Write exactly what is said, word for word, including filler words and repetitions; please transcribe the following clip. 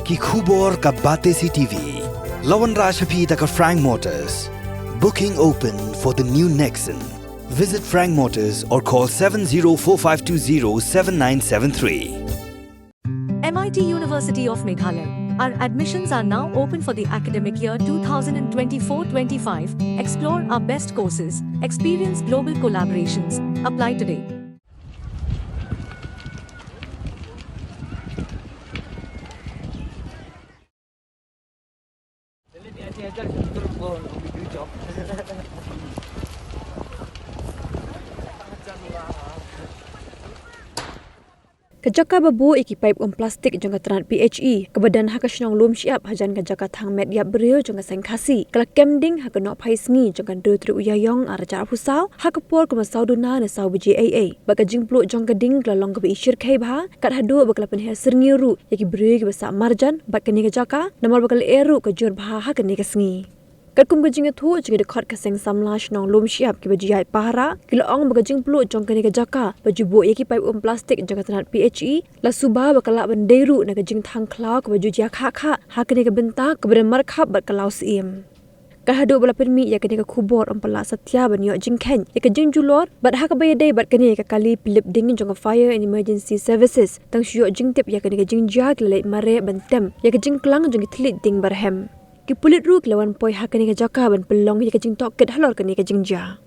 Ki khubor ka Batesi T V. La wanrah sha phi da ka Frank Motors. Booking open for the new Nexon. Visit Frank Motors or call seven zero four five two zero seven nine seven three. M I T University of Meghalaya. Our admissions are now open for the academic year two thousand twenty-four twenty-five. Explore our best courses, experience global collaborations. Apply today. Ka jaka ba buh ïa ki paip um plastik jong ka tnat P H E kaba don ha ka shnong Lumshyiap hajan ka jaka thang met ïap briew jong ka seng Khasi ka la kem ding ha ka nohphai sngi jong ka hynriew tarik u Ïaïong arhajar arphew saw ha ka por kumba saw duna ne saw baje eiei. Bad ka jingpluh jong ka ding ka la long kaba i shyrkhei bha kat haduh ba ka la pynher syrngiew ruh ïa ki briew kiba sah marjan bad kane ka jaka namar ba ka lyer ruh ka jur bha ha kane ka sngi. Katkum ka jingïathuh jong ki dkhot ka seng samla shnong Lumshyiap kiba ju ïaid pahara, ki la ong ba ka jingpluh jong kane ka jaka ba ju buh ïa ki paip um plastik jong ka tnat P H E la suba ba ka lah ban dei ruh na ka jingthang khlaw kaba ju jia khah khah ha kane ka bynta kaba don markhap bad ka law syiem. Kat haduh ba la pynmih ïa kane ka khubor ym pat lah satia ban ïoh jingkheiñ ïa ka jingjulor bad ha kaba ïadei bad kane ka kali pynlip ding jong ka Fire and Emergency Services, tang shu ïoh jingtip ïa kane ka jingjia ki la leit mareh ban tem ïa ka jingklang jong ki thylliej ding barhem. Ki pulit ruh ki la wan poi ha kane ka jaka ban pynlong ïa ka jingtohkit halor kane ka jingjia.